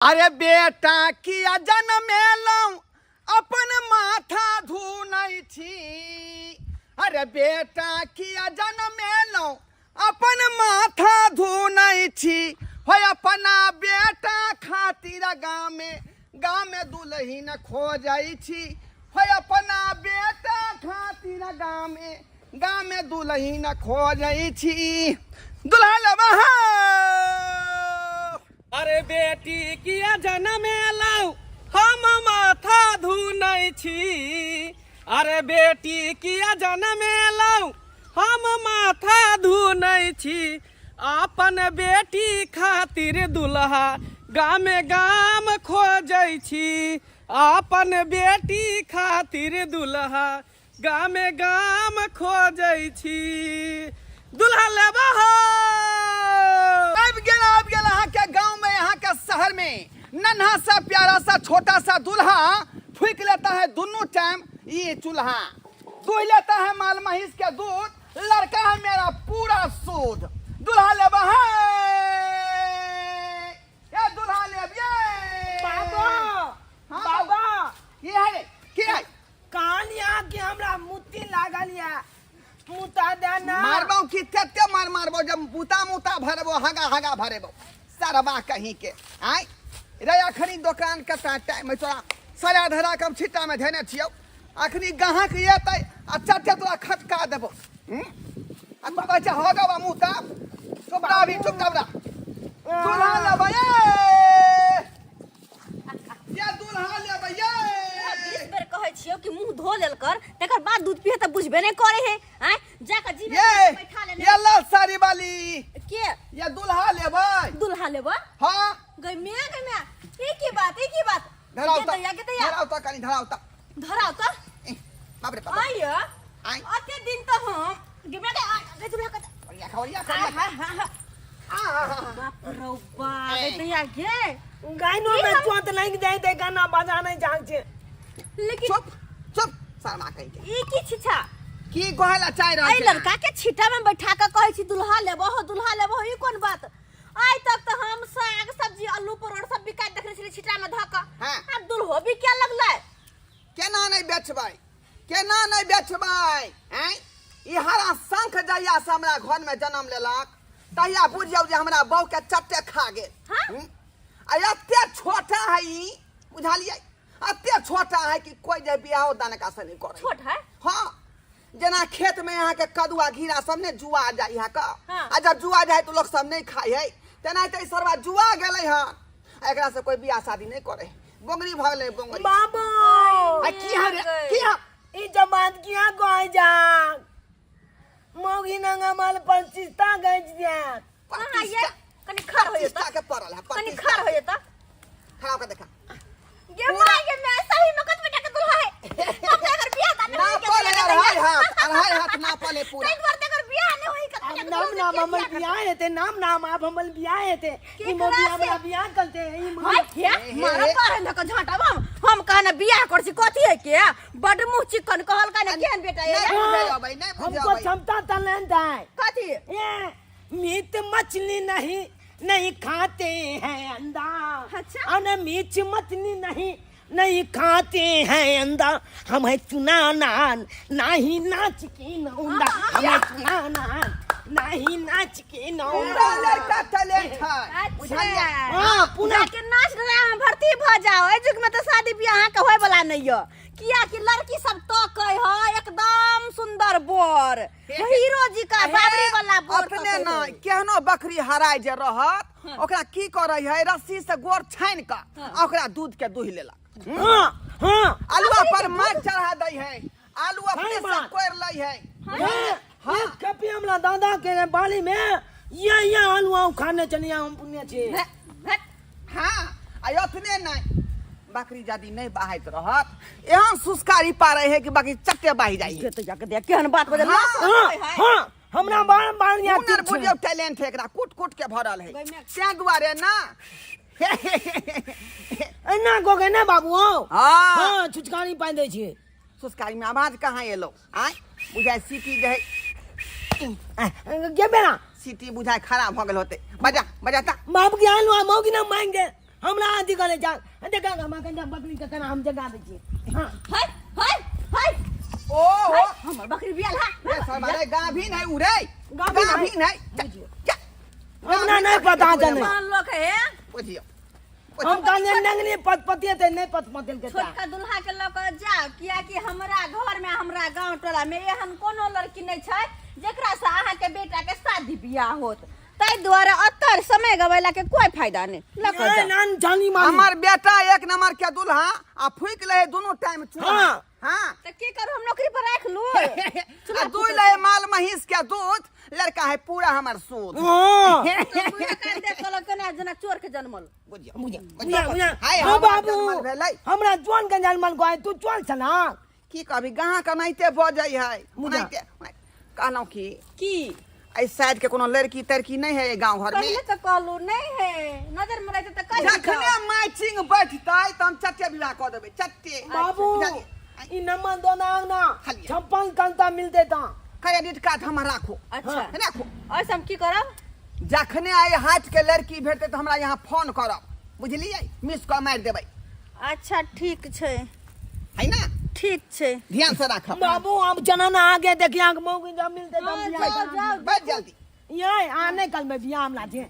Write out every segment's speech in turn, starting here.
अरे बेटा किया जनमेलहुँ अपन माथा धुनै छी। अरे बेटा किया जनमेलहुँ अपन माथा धुनै छी। हो अपना बेटा खातिर गामे गामे दुलहिन खोजै छी। हो अपना बेटा खातिर गामे गामे दुलहिन खोजै छी। दुल्हा लेबा। अरे बेटी किया जनमेलहुँ हम माथा धुनै छी। अरे बेटी किया जनमेलहुँ हम माथा धुनै छी। अपन बेटी खातिर दुल्हा गामे गाम खोजै छी। अपन बेटी खातिर दुल्हा गामे गाम खोजै छी। दुल्हा लेबा हो। आबि गेल, आबि गेल अहाँके गांव में, अहाँके शहर में नन्हा सा प्यारा सा छोटा सा दुल्हा। फूक लेता है दोनों टाइम ये चूल्हा, दूह लेता है माल महिष के दूध। लड़का है मेरा पूरा सूद। दुल्हा लेबा है, ये दुल्हा लेब ये। बाबा। हाँ। बाबा। ये है की है? कहलिया कि हमरा मुत्ती लागल या, मुता देना। मारबो कि तेते मार मारबो जब मुता मुता भरबो, हगा हगा भरेबो सरबा कहीं के। आय रे, अखनी दोकान के टाइम है, तोरा सरा धरा के हम छिट्टा में धेने छियौ। अखनी गाहक एतै आ चटे तोरा खटका देबो। आ तू कहै छै हगब आ मुता। चुप रह अभी, चुप रह। दुल्हा लेबै ये, ये दुल्हा लेबै ये। 20 बेर कहै छियौ कि मुंह धो लेल कर, तकर बाद दूध पिहे, तऽ बुझबे नहि करे है। आँय, जाके जी ये बैठा लेने। ये लाल साड़ी वाली के? ये दुल्हा लेबै। दुल्हा लेबै? हाँ। गई मियां, गई मियां, ई की बात, ई की बात? धराउ के त दैया, के दैया? धराउ त, कनी धराउ त। धराउ त। ए, बाप रे बाप। आइय। आइ। अते दिन त हम गई मियां, गई, गई दुल्हा के। ओरिया खा, ओरिया खा, आ, ओरिया खा। हा, हा, हा। आ, हा, हा। बाप रौ बा, गई ए। दैया गे। गायनो में चोट लागि जाय ते गाना बजा नहीं जाग छे। लेकिन चुप चुप शर्मा कहीं के। ई की छिछा? की कहला चाहि रहल एहि छै? लड़का के छिटा में बैठा के कहै छी दुल्हा लेबो हो, दुल्हा लेबो हो, ई कोन बात? आइ तक तऽ हम साग सब्जी आलू परोड़ सब बिकाइत देखने छली छिटा में धऽ कऽ। हाँ। आब दुल्हो बिके लगलै। केना नहि बेचबै, केना नहि बेचबै? आँय, ई हरा शंख जहिया से हमरा घर में जन्म लेलक तहिया बुझियौ जे हमरा बहू के चट्टे खा गेल। हाँ? आ एते छोटा है ई, बुझलियै, एते छोटा है कि कोई जे बियाहो दान का से नहीं करे। छोट है? हाँ, जेना खेत में यहाँ के कदुआ घिरा सब ने जुआ जाय है का। हाँ। आ जब जुआ जाय तो लोग सब नहीं खाय है, तेनाहिते ई सरवा जुआ गेलै हन। आ एकरा से कोई बियाह शादी नहीं करे, बोंगरी भऽ गेलै बोंगरी। बाबा। आ की है रे, की है? ई जमात किया गोय जा मौगी नंगा माल पच्चीसता गज दिया। कहाँ ये कनी खड़ हो जाता, प्रतिष्ठा के पड़ल है। कनी खड़ हो जाता। खड़ा होकर देखा। गे माय, गे मैं सही में कत बेटा के दुल्हा है। हम तो अगर बियाह दान ना होई के पले दुल्हा अढ़ाई के हाथ, अढ़ाई हाथ ना पले पूरा। तै दुआरे तो अगर बियाह नहीं होई के अब दुल्हा नाम के नाम बियाह हमर करते। बियाह हेते, नाम नाम आप हमर बियाह हेते। ई केकरा मौगी से? हमरा बियाह करते ई मौगी। हाय, हे, हे, मारा हे। पार है धक झांटा हम। हम कहना बियाह कर छी कथी है के? बड मुंह चिकन कहल का ने केहन बेटा है? नहीं बुझेबै, नहीं हमको बुझेबै। क्षमता टैलेंट है। कथी? ये मीट मछली नहीं नहीं खाते हैं अंडा। अच्छा। अन मीट मछली नहीं नहीं खाते हैं अंडा। हमें चुना नान नहीं नाच के नौंदा। हमें चुना नान नहीं नाच के नौंदा। पूरा लड़का टैलेंट है। अच्छा। बुझलियै? हाँ, पुनः। जाके नाच गाना में भर्ती भ जाओ। एहि युग में तो शादी बियाह के होय वाला नहीं है, किया कि लड़की सब तो कहे है एकदम सुंदर बर, हीरो जी का बाबरी वाला बर अपने तकै न है। केहनो बकरी हराय जे रहत, ओकरा की करे है, रस्सी से गोर छानि कऽ आ ओकरा दूध के दूहि लेलक। हाँ हाँ। आलुआ पर माछ चढ़ा दै है, आलू अपने सही से बात। कोरि लै है। हाँ, हाँ, कभी हमरा दादा के बाली में ये आलू आउ खाने चलिया हम पुण्य छे। भे, भे। हाँ, आ अतने नहीं, बकरी जदि नहीं बहाइत रहत एहन सुस्कारी पारे है कि बकरी चट्टे बहि जाइ है। के तो जाके देख केहन बात बजल। हाँ, हाँ हाँ, हमरा बार बार यहाँ हुनर तीर छै। बुझियौ टैलेंट है, एकरा कूट कूट के भरल है, गई मैं। तें दुआरे ना एना गो के ने बाबू हो। हाँ। हाँ, छुचकारी पानि दै छियै। सुस्कारी में आवाज कहाँ एलो? आय बुझाय सीटी दे। गे बेरा सीटी बुझाय खराब भ गेल होते। बजा बजा ता। बाप के आलू आ मौगी ना मांग दे। हमरा अथी करे जा देखा हमरा कनिटा बकरी के केना हम जगा दै छियै। हाँ। हाय हाय हाय। ओ हो। हमर बकरी बियाल हा। रे सरवा रे, गाभिन है उ रे। गाभिन है। गाभिन है। जा, जा। हमरा नहीं पता चले। मान लोक है। बुझियो। हम कहलियै नंगनी पतपतिए ते नहीं पतपतेल के ता। छोटका दुल्हा के लऽ कऽ जाउ, कियाकि हमरा घर में हमरा गांव टोला में एहन कोनो लड़की नहीं छै जेकरा से अहाँ के बेटा के शादी बियाह होत, ताहि दुआरे अतर समय गवेला के कोई फायदा नहीं। लऽ कऽ नहीं, जाउ। नान जानी मानी। हमर बेटा एक नंबर के दुल्हा आ फूक ले दोनों टाइम चूल्हा। हाँ। हाँ। तऽ की करू, हम नौकरी पर राख लू? आ दूध ले माल महींस के दूध, लड़का है पूरा हमर सूद। हाँ। जेना चोर के जन्मल। बुझियो। बुझियो, बुझियो। बुझियो। हाय, हाँ हमर बाबू, जन्मल भेलै। हमरा जोन के जन्मल गोय, तू चल छना। की कहबी, गाहक अनाहिते बजै है। मुदा। ओनाहिते, कहलहुँ की की एहि साइड के कोनो लड़की तड़की नहीं है गांव घर में? पहिले तऽ कहलू नहीं है, नजर में रहते तऽ कहि जखने मैचिंग बैठतै तऽ हम चट्टे विवाह कऽ देबै, चट्टे। बाबू, बुझलियै? ई नंबर दो ना ना। खालिए। 56 कंता मिलते ता। क्रेडिट कार्ड हमर राखो। अच्छा। है राखो। ऐसे हम की करब? जखने आई हाथ के लड़की भेटतै तऽ हमरा यहाँ फोन करब, बुझलियै? मिस कॉल मारि देबै। अच्छा ठीक छै। है ना? ठीक छै। ध्यान से राखब। बाबू, अब जना आगे देखिए आंख मौगी जब मिलते तब हाँ, बियाह जाओ, करब। जाओ। बस जल्दी। ये आने कल में बियाह हमरा छे।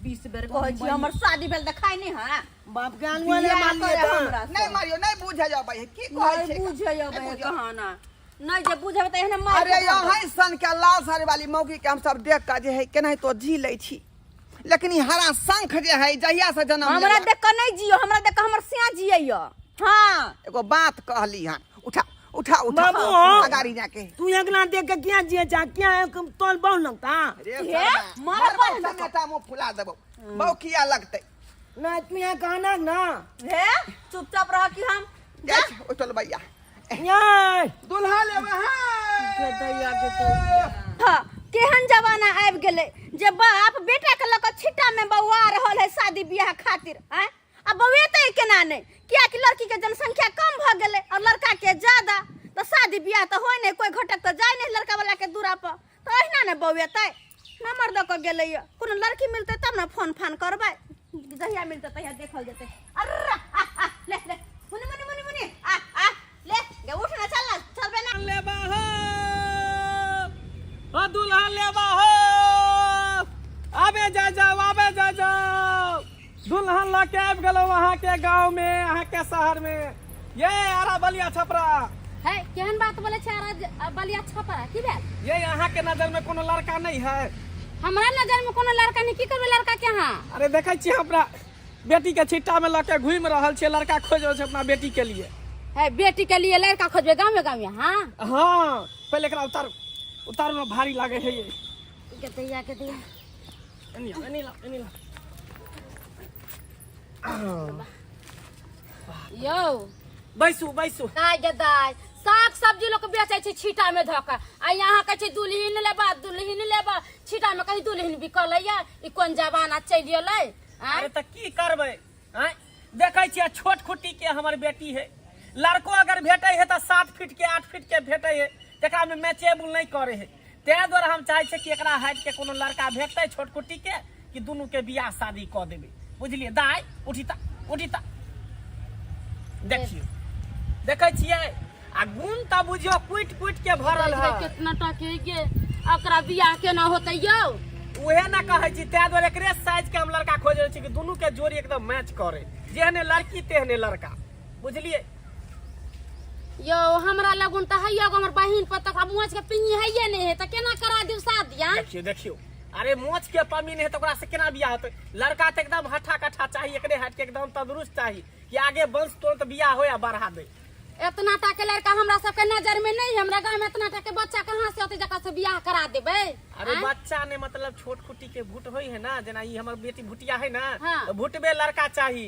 20 बेर कहै छी हमर शादी भेल देखाय नहीं है। बाप के आंगुआ ने बियाह मार लिए करे था। हमरा से। नहीं मारियो, नहीं बुझे जाबै है, की कहै नहीं छै? बुझे नहीं अबै है बुझे। कहाना। नहीं जे बुझेबै तऽ एहने मारि अरे के खा यहाँ सन के लाल साड़ी वाली मौगी के हम सब देख के जे है केनाहितो जी लै छी, लेकिन ई हरा शंख जे है जहिया से जन्म हमरा लेलक। देख कऽ नहीं जियो, हमरा देख कऽ हमर सिया जियैया। हाँ। एगो बात कहली हन, उठा उठा उठा। बाबू, हाँ। अगाड़ी जाके। तू एकना देख के क्या जिए जा, क्या एक तोल बहु लगता? रे हे, सरवा, मारा मारबौ बहन। समेटा मुँह फुला देबौ, बहु किया लगतै? ना तू यहाँ कहना ना। हे, चुपचाप रह कि हम जाइ छी, ओ चल भैया। ये। दुल्हा लेबै, हाँ। गदैया, गदैया। हाँ, केहन जमाना आबि गेलै जे बाप बेटा के लऽ कऽ छिट्टा में बौआ रहल है शादी बियाह खातिर, आँय? आ बौएतै केना नहि, कियाकि लड़की के जनसंख्या कम भऽ गेलै और लड़का के ज्यादा, तऽ शादी बियाह तऽ होइ नहि, कोइ घटक तऽ जाइ नहि लड़का वाला के दूरा पर, तऽ अहिना ने बौएतै। नंबर दऽ कऽ गेलैया, कोनो लड़की मिलतै तब ने फोन फान करबै, जहिया मिलतै तहिया देखल जेतै। अर्रा, आ, आ, ले, ले, मुनि, मुनि, मुनि, मुनि, आ, आ, ले, गे, उठ ना, चल ना, चलबे ना। लेबा हो, ओ दुल्हन लेबा हो, आबे जा जाओ, आबे जा जाओ, दुल्हन लऽ के आबि गेलहुँ अहाँके गाँव में, अहाँके शहर में। ये आरा बलिया छपरा। है, केहन बात बोले छै आरा बलिया छपरा? की भेल? ये अहाँके नजर में कोनो लड़का नहीं है? हमरा नजर में कोनो लड़का नहीं, की करबै लड़का के अहाँ? अरे देखै छियै अपना बेटी के छिट्टा में लऽ के घूमि रहल छियै, लड़का खोजि रहल छै अपना बेटी के लिए। है, बेटी के लिए लड़का खोजबै गाँव में गाँव में? हाँ। हाँ, पहिले एकरा उतारू, उतारू में भारी लागे है ये। गदैया, गदैया। एनी लाओ, एनी लाओ, एनी लाओ। यौ। बैसू, बैसू। दाय गे दाय, साग सब्जी लोग बेचै छै छीटा में धऽ कऽ, आ यहाँ कहै छै दुल्हिन लेबा, दुल्हिन लेबा, छीटा में कहीं दुल्हिन बिकलै या? ई कोन जमाना चलि गेलै? आँय? अरे तऽ की करबै, आँय? देखै छियै छोट खुट्टी के हमर बेटी है, लड़को अगर भेटै है तऽ 7 फीट के 8 फीट के भेटै है, तकरा में मैचेबल नहीं करे है, ताहि दुआरे हम चाहै छियै कि एकरा हाइट के कोनो लड़का भेटतै छोट खुट्टी के, कि दुनू के बियाह शादी कऽ देबै, बुझलियै? दाय उठी ता, उठी ता, देखियौ, देखै छियै आ गुण तऽ बुझियौ कुटि कुटि के भरल है। कितना टके गे, एकरा बियाह केना होतै यौ? उहे ना कहै छी, ताहि दुआरे एकरे साइज के हम लड़का खोजि रहल छी कि दुनू के जोड़ी एकदम मैच करे, जेहने लड़की तेहने लड़का, बुझलियै? यौ हमरा लगुन तऽ हैया एगो हमर बहिन पर, तकरा मोच के पिन्नी हैये नहि है, तऽ केना करा दियौ शादी? आँय? देखियौ, देखियौ, अरे मोच के पमी नहि है तऽ ओकरा से केना बियाह होतै? लड़का तऽ एकदम हट्ठा कट्ठा चाही, एकरे हाइट के एकदम तंदुरुस्त चाही कि आगे वंश तुरंत बियाह होय आ बढ़ा दे। एतना टा के लड़का हमरा सबके नजर में नहीं है, हमरा गांव में एतना टा के बच्चा कहाँ से होतै जकरा से बियाह करा देबै? अरे आँय? बच्चा ने मतलब छोट खुट्टी के भूट होय है ना, जेना ई हमर बेटी भुटिया है ना, हाँ। तऽ भुटबे लड़का चाही।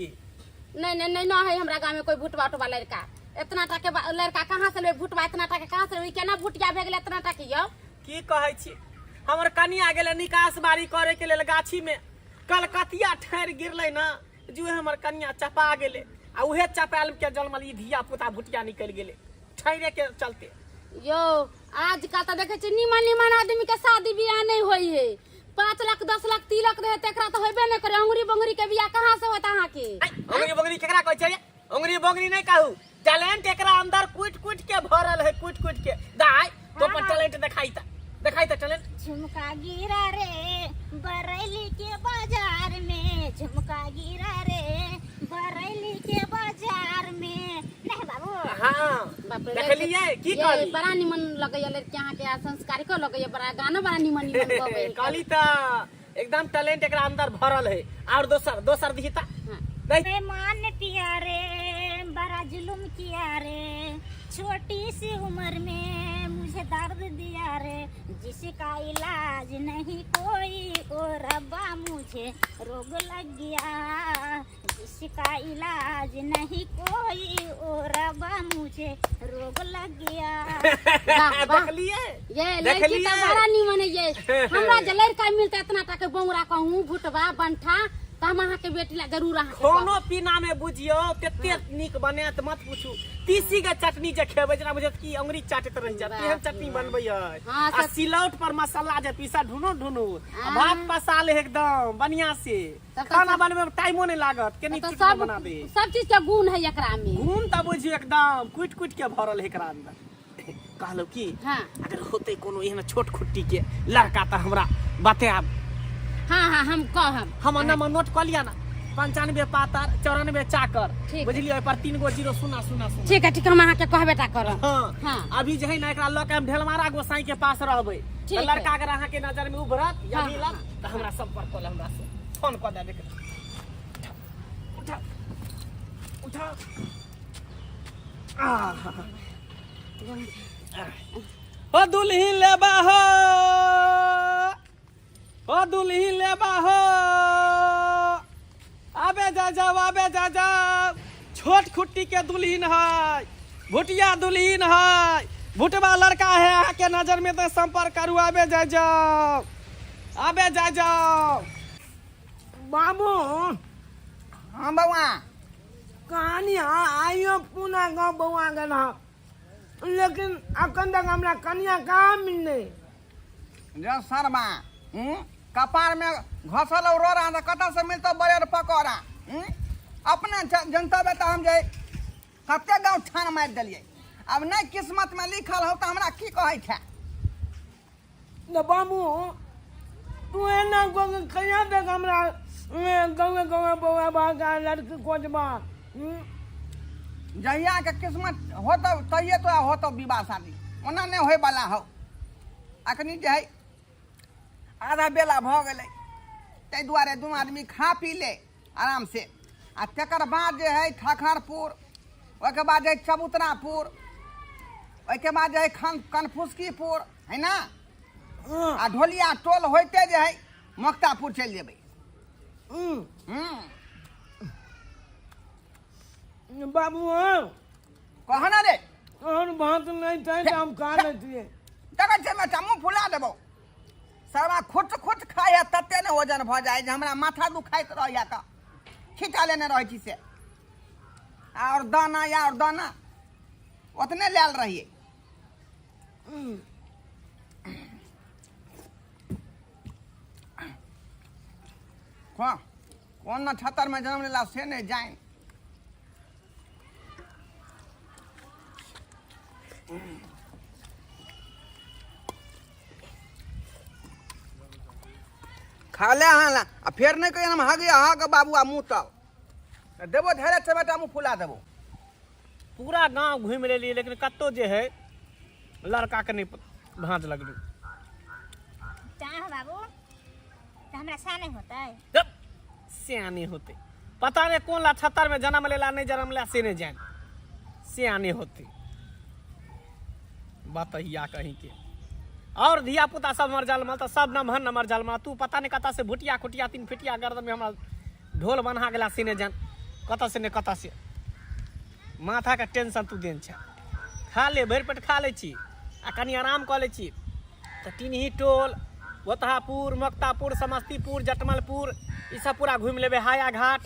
नहीं, नहीं, नहीं, ना है हमरा गांव में कोई भुटवा उटवा लड़का। एतना टा के लड़का कहाँ से लेबै? भुटवा एतना टा के कहाँ से लेबै? केना भुटिया भए गेलै एतना टा के यौ? की कहै छी, हमर कनिया गेलै निकास बारी करे के लेल गाछी में, कलकतिया ठहर गिरलै ना, जुए हमर कनिया चपा गेलै, आ उहे चपायल के जन्मल ई धिया पुता भुटिया निकलि गेलै ठहरे के चलते। यौ आजकल तऽ देखै छियै निमन निमन आदमी के शादी बियाह नहीं होई है, 5 लाख 10 लाख तिलक रहे तेकरा तऽ होबे नहि करे। अंगुरी बंगुरी के बियाह कहाँ से होत अहाँके? अंगुरी बंगुरी केकरा कहै छै? अंगुरी बंगुरी नहि कहू। टैलेंट एकरा अंदर कुटि कुटि के भरल है, कुटि कुटि के। दाय तो अपन टैलेंट देखाई त, देखाई त टैलेंट। झुमका गिरा रे बरेली के बाजार में, झुमका गिरा रे बरेली के बाजार में। नहीं बाबू। हाँ। बाप रे। देखलियै की ये कहली? बड़ा निमन लगैया लड़की अहाँके आ संस्कारिको लगैया बड़ा, गानो बड़ा निमन निमन गबै। कहली त एकदम टैलेंट एकरा अंदर भरल है। और दोसर दोसर दिही त। हाँ। नहीं। मान पिया रे बड़ा जुलुम किया रे, छोटी सी उम्र में मुझे दर्द दिया रे, जिसका इलाज नहीं कोई, ओ रब्बा मुझे रोग लग गया, जिसका इलाज नहीं कोई, ओ रब्बा मुझे रोग लग गया। वाह, वाह। देखलियै? ये लड़की देखलियै? तऽ बड़ा निमन है। ये हमरा जे लड़का मिलता इतना टा के बोंगरा कहूँ भुटबा बंठा तऽ हम अहाँके बेटी ला जरूर अहाँके कहब। खानो पीना में बुझियो कते नीक बनायत, मत पूछू। तीसी के चटनी जे खेबै जेना बुझत कि अंगुरी चाटैत रहि जायत, तेहन चटनी बनबै है। आ सिलौट पर मसाला जे पीसा ढूनू ढूनू आ भात पसाल एकदम बढ़िया से। तब तऽ खाना बनबै में टाइमो नहीं लागत, केनी तऽ चुटकी सब बना दे। सब चीज के गुण है एकरा में। गुण तऽ बुझियो एकदम कुटि कुटि के भरल है एकरा अंदर। कहलहुँ की, अगर होते कोनो एहन छोट खुट्टी के लड़का तऽ हमरा बतायब। हाँ हाँ, हम कहब। हमर नंबर नोट कऽ लिअ ना, 95 पातर 94 चाकर। ठीक। बुझलियै? ओहि पर 3 गो 0 0 0 0। ठीक है, ठीक है, हम अहाँके कहबे टा करब। हाँ। हाँ। अभी जे है ना एकरा लऽ के हम ढेलमारा गोसाई के पास रहबै। ठीक तऽ है। लड़का अगर अहाँके नजर में उभरत या हाँ, मिलत तऽ हमरा संपर्क कऽ लेब, हमरा से फोन कऽ देब। उठा उठा उठा। आह। ओ दुल्ही लेबा हो, ओ दुल्ही लेबा हो, आबे जा जाओ, आबे जा जाओ। छोट खुट्टी के दुल्हन है, भुटिया दुल्हन है, भुटबा लड़का है। अहाँके नजर में तऽ संपर्क करू, आबे जा जाओ, आबे जा जाओ। बाबू। हाँ बउआ। कहानी हाँ आइयो पूना गाँव बौआ गेल हँ, लेकिन अखन तक हमरा कनिया कहाँ मिललै? जब सरबा कपार में घसल और रोड़ा तऽ कतऽ से मिलतौ ब्रेड पकौड़ा? अपने जनतबे तऽ हम जे कते गाँव ठान मारि देलियै। आब नहि किस्मत में लिखल हो तऽ हमरा की कहै छै? तऽ बाबू, तू एना कऽ के कहिया तक हमरा गाँवे गाँवे बौआ बागा लड़की खोजबा? जहिया के किस्मत होतौ तहिये तोरा होतौ विवाह शादी, ओना नहि होय वाला हौ। अखनी जे है आधा बेला भऽ गेलै, ताहि दुआरे दुनू आदमी खा पी ले आराम से आ तकर बाद जे है ठखरपुर, ओहिके बाद जे है चबूतरापुर, ओहिके बाद जे है खन कनफुसकीपुर है ना, आ ढोलिया टोल होइते जे है मोक्तापुर चलि जेबै। बाबू हँ। कह ना रे। तोहर भात नहि छै तऽ हम खा लेतियै। देखै छै बेटा, मुँह फुला देबौ। सरवा खुट खुट खाइ है, तते ने वजन भऽ जाइ जे हमरा माथा दुखाइत रहैया तऽ खींचा लेने रहै छी से। आओर दाना या आओर दाना ओतने लायल रहियै। हाँ, कोन नक्षत्र में जन्म लेला से नहीं जान। खा ले अहाँ ला आ फेर नहीं कहिए हम हगे हग बाबू आ मुँह तब देबो धैर्य छै बेटा, मुँह फुला देबो। पूरा गांव घूमि लेलियै, लेकिन कतौ जे है लड़का के नहीं भाँज लगलै। चाह बाबू तऽ हमरा सा नहि होतै? जब सियानी होते, पता नहीं कौन नक्षत्र में जन्म लेला, नहीं जन्म लेला से नहीं जान, सियानी होते बतैया कहीं के। और धिया पुता सब हमर जलमल तऽ सब नमहर नमहर जलमल, तू पता नहीं कतऽ से भुटिया खुटिया 3 फिटिया गर्दन में हमरा ढोल बन्हा गेला से नहीं जान कतऽ से नहीं कतऽ से। माथा के टेंशन तू देन छै। खा ले, भरि पेट खा लै छी आ कनि आराम कऽ लै छी तऽ टिनही टोल, ओतहापुर, मोक्तापुर, समस्तीपुर, जटमलपुर, ई सब पूरा घुमि लेबै, हाया घाट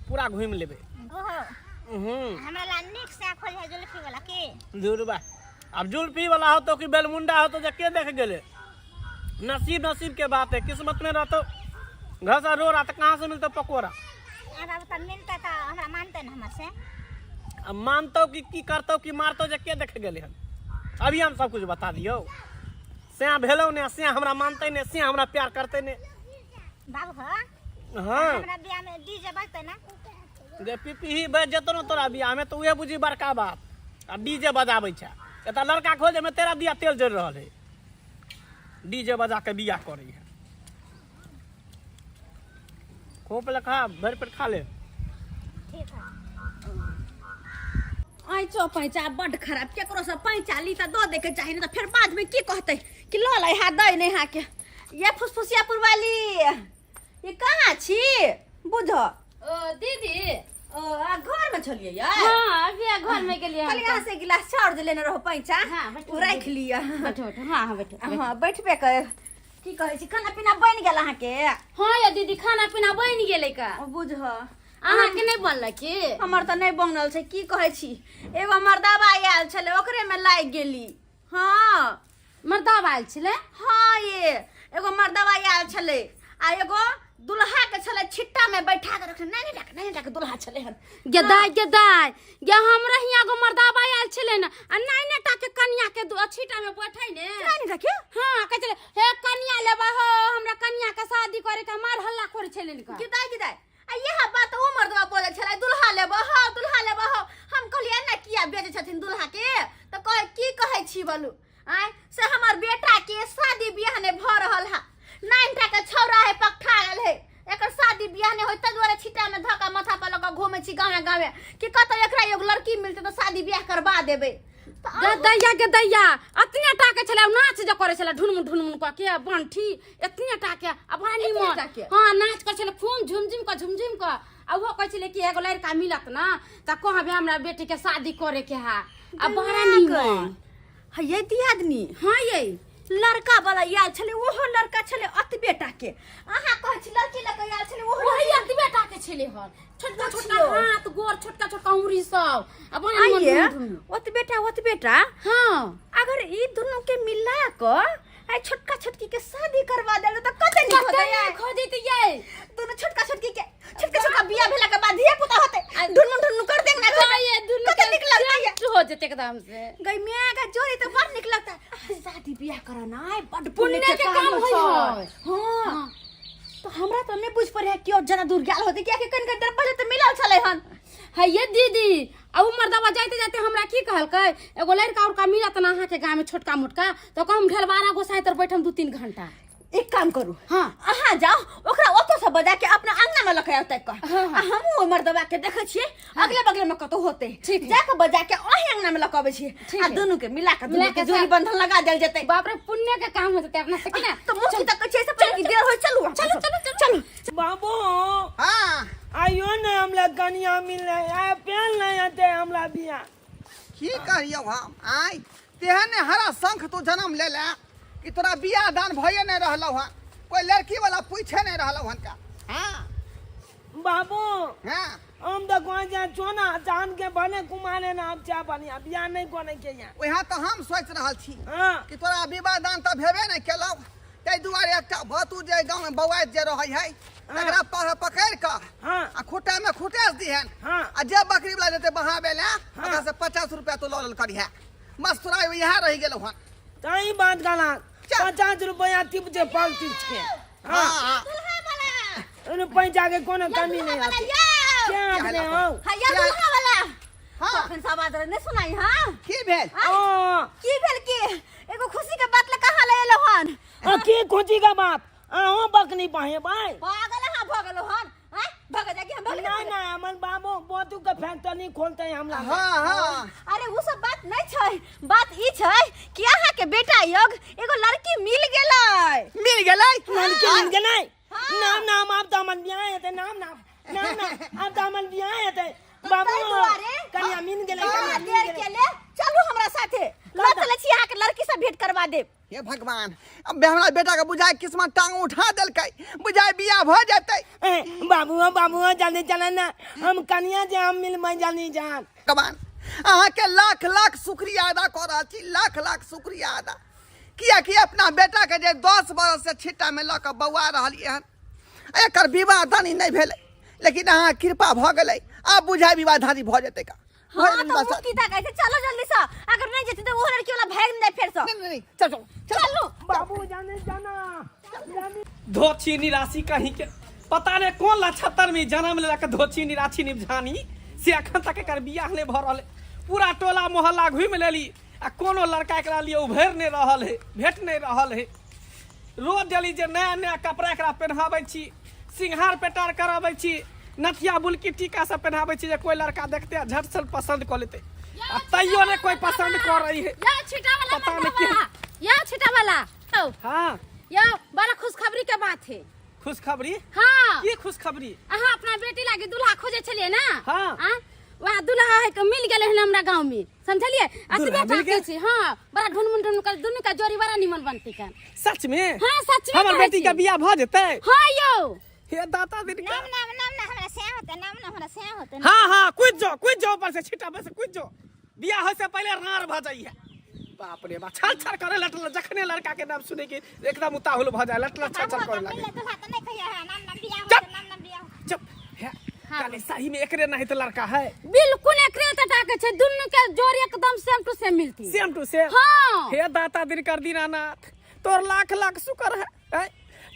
पूरा घुमि लेबै। ओहो। हूँ। हमरा ला नीक से खोज है जुल्फी वाला के। जुड़बा आब जुल्फी वाला होतो कि बेलमुंडा होतो जे के देख गेलै। नसीब नसीब के बात है किस्मत में रहतो घर से रोड़ा तो कहाँ से मिलतो पकौड़ा अब तऽ मिलतै तऽ हमरा मानतै ने हमर से अब मानतो कि की करतो कि मारतो जे के देख गेलै हन अभी हम सब कुछ बता दियौ से भेलौ ने से हमरा मानतै ने से हमरा प्यार करतै ने बाबू हो हाँ हमरा बियाह में डीजे बजतै ना जे पिपही बज जेतो ने तोरा बियाह में तो उहे बुझी बड़का बात आ डीजे बजाबै छै एतऽ लड़का खोजे में तेरा दिया तेल जरि रहल है डीजे बजा के बियाह करै है खूब पहले खा भरि पेट खा ले ठीक है ऐचो पैंचा बड्ड खराब केकरो से पैंचा ली तऽ दऽ दैके चाही नहि तऽ फेर बादमे की कहतै कि लऽ लै हा दै नहि हा के ये फुसफुसिया पुरवाली ये कहाँ छी बुझ ओ दीदी ओ आ घरमे छलियै यै हाँ अभी घर में गेलियै हम कहलियै अहाँ से गिलास चाउर जे लेने रहो पैंचा हाँ, बैठू, ओ राखि लिअ बैठो बैठो हाँ हाँ बैठो बैठो। हाँ बैठबे कर की कहै छी खाना पीना बनि गेल अहाँके हाँ या दीदी खाना पीना बनि गेलै का बुझ अहाँके नहि बनल की हमर तऽ नहि बनल छै की कहै छी एगो मर्दाबा आयल छलै ओकरेमे लागि गेली हाँ मर्दाबा आयल छलै हाँ ये एगो मर्दाबा आयल छलै आ एगो दुल्हा के छलै छिट्टा में बैठा के रखने नहीं नहीं नहीं नहीं दुल्हा छलै हन गे दाय गे दाय गे हमरा हियाँ एगो मर्दाबा आयल छलै ने आ नाइने टा के कनिया के छीटा में बैठै ने नहीं नहीं रखियो हाँ कहै छलै हे कनिया लेबा हो हमरा कनिया के शादी करे के मार हल्ला करै छलै ने गिदाय गिदाय आ इएह बात ओ मर्दवा बोलै छलै दुल्हा लेबो हो दुल्हा लेबो हो हम कहलियै एना किया बेचै छथिन दुल्हा के तऽ कहै की कहै छी बोलू आँय से हमर बेटा के शादी बियाह नहि भऽ रहल है नाइन टा के छौड़ा है पकठा गेल है एकर शादी बियाह नहि होय ताहि दुआरे छिट्टा में धऽ कऽ माथा पर लऽ कऽ घूमै छी गाँवे गाँवे कि कतौ एकरा एगो लड़की मिलतै तऽ शादी बियाह करबा देबै गे दैया गे दैया अतने टा के छलै नाच जे करै छलै ढुनमुन ढुनमुन कऽ के बंठी एतने टा के आ बड़ा एतने निमन टा के? हाँ नाच करै छलै खूब झुमझुम कऽ झुमझुम कऽ आ ओहो कहै छलै कि एगो लड़का मिलत ना तऽ कहबै हमरा बेटी के शादी करे के है आ बड़ा निमन है ये दियादनी हाँ ये लड़का वाला आयल छलै ओहो लड़का छलै अतबे टा के अहाँ कहै छी लड़की लऽ कऽ आयल छलै ओहो वही अतबे टा के छलै हन छोटका छोटका पुछियौ। हाथ गोर छोटका छोटका उंगरी सब आ बड़ा निमन आइये ढुन ढुन। ओतबे टा ओतबे टा हाँ अगर ई दुनू के मिला कऽ आइ छोटका छोटकी के शादी करवा देल तऽ कते नीक कते होतै नीक हो जैतियै दुनू छोटका छोटकी के छोटका छोटका बियाह भेला के बाद धिया पुता होतै ढुनमुन ढुनमुन कर देंगे ना हाँ, ये दुनू कते के नीक लगतै ये सेट हो जेतै एकदम से गई मियाँ का जोड़ी तो बड़ नीक लगता है शादी बियाह करना बड़ पुण्य के काम होइ होइ छै। हाँ तो हमरा तो नहीं बुझ पड़े कि और ज्यादा दूर गेल होते किया कि कन कन देर पहले तो मिलल छलै हन है ये दीदी आ उ मर्दवा जाते जाते हमरा की कहलकै एगो लड़का उड़का मिलत ना अहाँके गाँव में छोटका मोटका तो कहम ढेलवारा गोसाई तर बैठम 2-3 घंटा एक काम करू हाँ। अहाँ जाओ ओकरा ओतो से बजा के अपना अंगना में लके औतै कह हाँ, हाँ। आ हमहूँ ओहि मर्दवा के देखै छियै अगले बगले में कतौ होतै ठीक है। जा के बजा के ओही अंगना में लके अबै छियै ठीक आ है। दुनू के मिला के दुनू मिला के के जोड़ी साथ- बंधन लगा देल जेतै बाप रे पुण्य के काम हो जेतै अपना से कि ना तो मुख तक कहै छियै से पहिले कि देर होय चलू अहाँ चलू, सब। चलू, चलू बाबू हाँ आइयो ने हमरा कनिया मिल आ पेन नहीं आते हमरा बिया की कहियौ हम आय तेहन ने हरा शंख तू जन्म ले ले कि तोरा बियाह दान भइए नहीं रहलौ हन कोई लड़की वाला पूछे नहीं रहलौ हन का हाँ बाबू हाँ हम तो कहाँ जा छो ना जान के बने कुमारे ना अब चाह बनिया बिया नहीं कोने के यहाँ वएह तऽ हम सोचि रहल छी हाँ कि तोरा विवाह दान तऽ भेबे नहि केलौ ताहि दुआरे एकटा भतू जे गाँवमे बौआइत जे रहै है तकरा पकड़ि कऽ हाँ आ खूटामे खुटेस दिहन हाँ। आ जे बकरी वाला जेतै बहाबै लए ओकरा से 50 रुपया तू लऽ लेल करिहे बस तोरा इएह रहि गेलौ हन तही बात गाला चल। 50 रुपया टिप जे पाल टिप के हाँ हाँ हाँ ओने पैसा के कोनो कमी नहीं आती क्या अपने हो हैया दुल्हा वाला हाँ। तखन सब आदर नहीं सुनाई हाँ की भेल ओ की भेल की एगो खुशी के बात ले कहाँ ले एलो हन आ की खुशी का बात अहो बकनी पाहे भाई पागल अहाँ भऽ गेलो हन आँय भग जा कि हम भग ना ना हमर बाबू बोतू के फैक्ट्री खोलते हमरा हाँ हाँ अरे वो सब बात नहीं छै बात ई छै कि अहाँ के बेटा योग एगो लड़की मिल गेलै मिल गेलै लड़की मिल गेलै हाँ। नाम नाम आप दामन बियाह हेतै नाम नाम नाम नाम आप दामन बियाह हेतै बाबू ताहि दुआरे कनिया मिल गेलै कहाँ कनिया मिल देर गेलै के ले चलू हमरा साथे लऽ चलै छी अहाँ के लड़की से भेंट करवा देब हे भगवान अब हमरा बेटा के बुझाय किस्मत टांग उठा देलकै बुझाय बियाह भऽ जेतै ए, बाबू हो, बाबू हो, जल्दी चला ना हम कनिया जे हम मिलबै जल्दी जान भगवान अहाँके लाख लाख शुक्रिया अदा कऽ रहल छी लाख लाख शुक्रिया अदा कियाकि अपना बेटाके जे 10 बरस से छिट्टामे लऽ कऽ बौआ रहलियै हन, एकर विवाह दानी नहि भेलै, लेकिन अहाँ कृपा भऽ गेलै, आब बुझाय विवाह दानी भऽ जेतै का। हाँ तो मुँह की ताकै छै, चलो जल्दी से, अगर नहीं जेतै तो वो लड़की वाला भाग नहीं फेर से। नहीं नहीं, चल चल चलो बाबू जाने जाना जाने। धोछी निराशी कहीं के पता नहीं कौन लछतर में जन्म लेलक धोछी निराशी निभानी से अखन तक एकर बियाह नहीं भऽ रहल है। पूरा टोला मोहल्ला घूमि लेली आ कोनो लड़का एकरा लिए उभरि नहीं रहल है, भेट नहीं रहल है। रोज डेली जे नया नया कपड़ा एकरा पहनाबै छी, सिंघार पेटार कराबै छी, नथिया बुलकी टीका सब पहनाबै छी जे कोई लड़का देखते आ झट सन पसंद कऽ लेतै, आ तैयो ने कोई पसंद कर रही है। या छिटा वाला पता मत नहीं क्यों। बाबा, या छिटा वाला। औ, हाँ। या बड़ा खुशखबरी के बात है। खुशखबरी? हाँ। की खुशखबरी? अहाँ अपना बेटी लागी दूल्हा खोजे छलिए ना? हाँ। आ? वहाँ दूल्हा है के मिल गेले हन हमरा गांव में, समझलिए? दूल्हा अतबे मिल टाके गेल? छी। हाँ, बड़ा ढुनमुन ढुनमुन कर दुनू का जोड़ी बड़ा निमन बनती kan। सच में? हाँ, सच में हमर कहै बेटी छी। के बियाह भ जेतै? हाँ यौ। हे दाता दिन का। नाम नाम नाम ना हमरा से होते, नाम ना हमरा से होते। हाँ हाँ, कूद जाओ, कूद जाओ ऊपर से, छिटा पर से कूद जाओ। बियाह होय से पहले रार भ जाई है। बाप रे बाप, छल छल करे लटल, जखने लड़का के नाम सुने के एकदम उताहुल भ जाए, लटल छल छल करे लागे। दूल्हा तो नहीं कहिया है, नाम नाम बियाह चुप। होते, नाम नाम बियाह होते। चुप। हे, काले सही में एकरे नहीं तो लड़का है। बिल्कुल एकरे त टाके छै, दुनू के जोड़ी एकदम सेम टू सेम मिलती। सेम टू सेम? हाँ। हे दाता दिन कर दीनानाथ, तोर लाख लाख शुक्र है। हैं?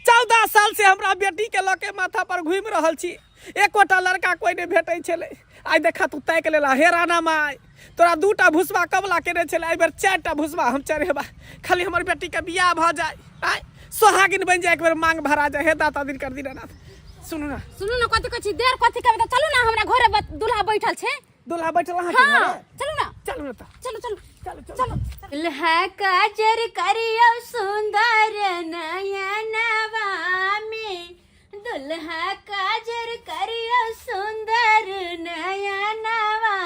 14 साल से हमरा बेटी के लके माथा पर घूमि रहल छी, एकोटा लड़का कोई नहीं भेटै छलै। आइ देखा तू ताकि लेला। हे राणा माय, तोरा 2टा भुसबा कबला केने छलै, एहि बेर 4टा भुसबा हम चढ़ेबा, खाली हमर बेटी के बियाह भऽ जाय, आइ सोहागिन बनि जाय, एक बेर मांग भरा जाय। हे दाता दिन कर दीनानाथ। सुनू ना, सुनू ना, कथी कहै छी, देर कथी करबै त चलू ना, हमरा घरे दूल्हा बैठल छै। दूल्हा बैठल अहाँ के हाँ, घरे? चलू ना। चलू ना त। चलू, चलू। चलू, चलू। चलू। दुल्हा काजर करियो सुंदर नयनवा में, दुल्हा काजर करियो सुंदर नयनवा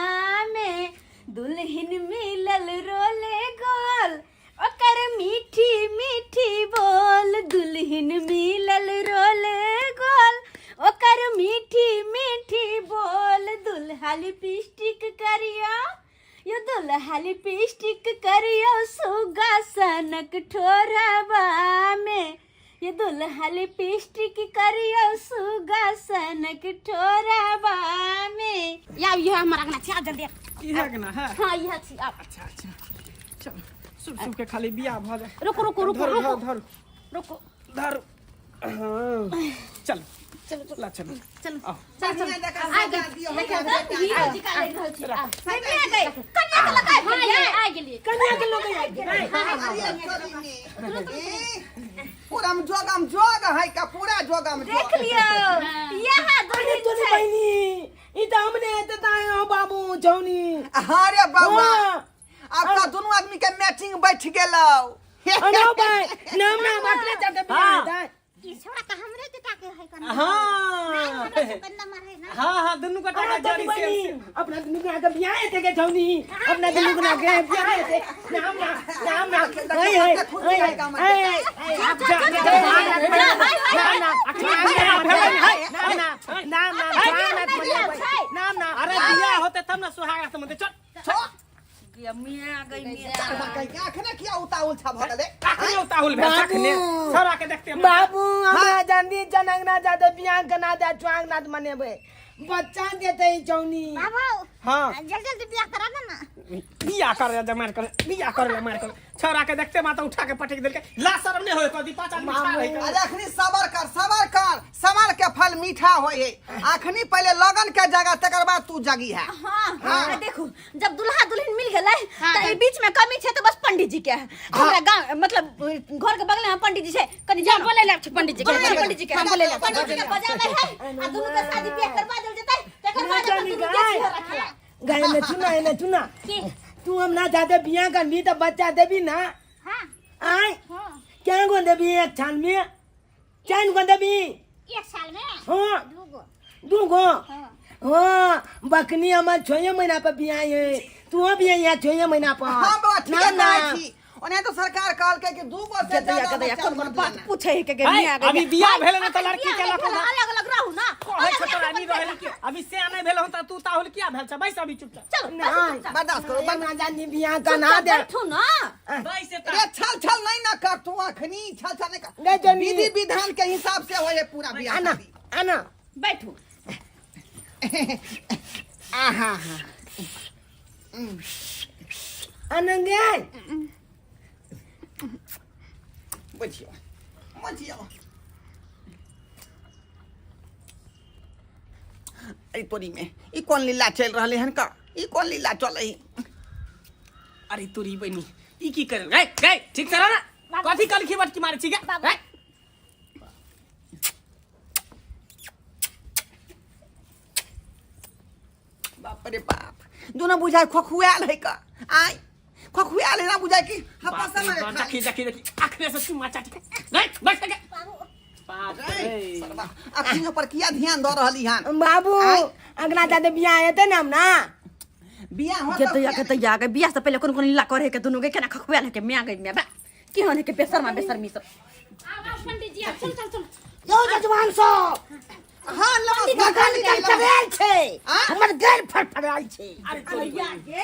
में, दुल्हन मिलल रोले गोल ओकर मीठी मीठी बोल, दुल्हन मिलल रोले गोल ओकर मीठी मीठी बोल, दुल्हा लिपस्टिक करियो यो दुल्हा लिपस्टिक करियो सुगा सनक ठोरवा में, ये दुल्हा लिपस्टिक करियो सुगा सनक ठोरवा में। या ये हमर अंगना छी, आ जल्दी आ। इहे अंगना है? हाँ, इहे छी, आ। अच्छा अच्छा, चल सुब सुब के खाली बियाह भ जाए। रुको, रुको, रुको, धरू, रुको। धरू, धरू। रुको। धरू। हाँ। चल। चलो, चलो। ला, चलो। चलो। आओ। चल, चल। बढ़िया जगह आ सजा गई। दियो, देखियो, हमरा देखियो, बेटा। हीरो जी का ले रहल छी। आ। कन्या गई, कन्या के लगाय हाँ, ये आ गेलिए। कन्या के लोग आ गेलै। अरे, चली ने। पूरा हम जोगम जोग है का, पूरा जोगम जोग। देख लियो, यहाँ अरे दुल्हन तोरी छै। बहिनी, ई त हमने एते ताय हो बाबू जौनी। अरे बाबा, हाँ। अब तो दोनों आदमी के मैचिंग बैठ गेलौ। अरे भाई, नाम नाम अकले चलते बियाह हाँ। हेतै। ई छोरा त हमरे के टाके है कन्या। हाँ। नहीं, हमरा से कन्या मर है ना। हाँ, हाँ, दुनू के टाका अरे तोरी जोड़ी सेम बहिनी, सेम। अपना दुनू के आगे बियाह हेतै के जौनी। अपना दुनू के आगे बियाह हेतै। नाम नाम, नाम नाम। है, है, है, है, है, है। जा, जा, जा, जा, नाम नाम, नाम नाम, नाम नाम, नाम नाम। अरे बियाह होते तब ना सुहाग रात मनते। चल। चल। मियाँ गई मियाँ। कहीं के अखने किया उताहुल छा भऽ गेलै? अखने उताहुल भेल, बाबू। अखने। छोरा के देखते हम। बाबू, हमरा जल्दी जनक ना जाते बियाह के ना जा चुआंग ना मनेबै, बच्चा देते चौनी। बाबू। हाँ। जल्दी जल्दी बियाह करा दे ना। बियाह कर ले, मार कर, बियाह कर ले, मार कर। छोरा के देखते माता उठा के पटक देलकै। ला शरम नहीं होय कदी 5 आदमी खा रहे। अरे अखनी सबर कर, सबर कर, सबर के फल मीठा होय है। अखनी पहले लगन के जगह, तकर बाद तू जगी है। हाँ, हाँ, देखो जब दुल्हा दुल्हन मिल गेलै त ई बीच में कमी छै त बस पंडित जी के है। हमरा गांव मतलब घर के बगल में पंडित जी छै, कनी जा जाओ बोले ले पंडित जी के, बोले ले। पंडित जी के हम बोले ले। पंडित जी के बजावे है आ दुनू के शादी ब्याह करवा देल जेतै, तकर बाद अपन दुनू गाय। देश रखला। गाय ने चुना, ने चुना। की? तू हम ना जाते बियाह करबी त बच्चा देबी ना? हाँ। आय। हाँ। क्या गो देबी एक साल में? चार गो देबी? एक साल में? हाँ। दू गो। दू गो? हाँ। हाँ, बकनी हमार 6 महीना पर बियाह है, तू भी यहाँ 6 महीना पर। हाँ बाबा, ठीक ना, है, ना। कहै छी। ओने तो सरकार कहलकै कि 2 गो से गदैया ज्यादा गदैया बच्चा कोन कोन मत बात लेना। पूछे है के गे है, मियाँ गे अभी मियाँ। बियाह भाई, भेलै ने तऽ अखन लड़की के बियाह लऽ कऽ भेल, अलग अलग रहू ना कहै अलग छौ तोरा अलग नहीं रहल के अभी से नहीं भेल हन त तू ताहुल किया भेल छ बैस अभी चुपचाप चलो बैठू चुपचाप। बर्दाश्त करो हमरा जानी बियाह का ना चुपचाप दे बैठू ना बैस एतऽ। अरे छल छल नहीं ना कर तू अखनी छल छल नहीं कर नहीं जनी। विधि विधान के हिसाब से होए पूरा बियाह आना शादी। आना बैठू आहा हा आनंद बुझियो बुझियो अरे तोरी में ई कोन लीला चल रहले हन का ई कोन लीला चलै अरे तोरी बहिनी ई की करल गए गए ठीक से रह ना कथी कलखी बटकी मारे छी गे गए बाप रे बाप दोनों बुझाय खोखुआल है का आय खोखुआल है ना बुझाय कि हपा बाप रे समय बाप, देखी देखी देखी आखने से चुमा चाटी गए बैठ के बाप रे अखियों पर किया ध्यान दऽ रहली हन बाबू आय। अगला जादे बियाह हेतै ने हम ना बियाह हो गदैया गदैया गे बियाह से पहले कोन कोन लीला करे के दुनू के केना खखुआल है के मियाँ गे मियाँ बा की होने के बेशर्मा बेशर्मी सब आब आब पंडित जी आब चल चल चल यौ जजमान सब हाँ नमस्कार गगन के चबेल छै आँ? हमर गैर फड़फड़ायल छै अरे तोरी बहिनी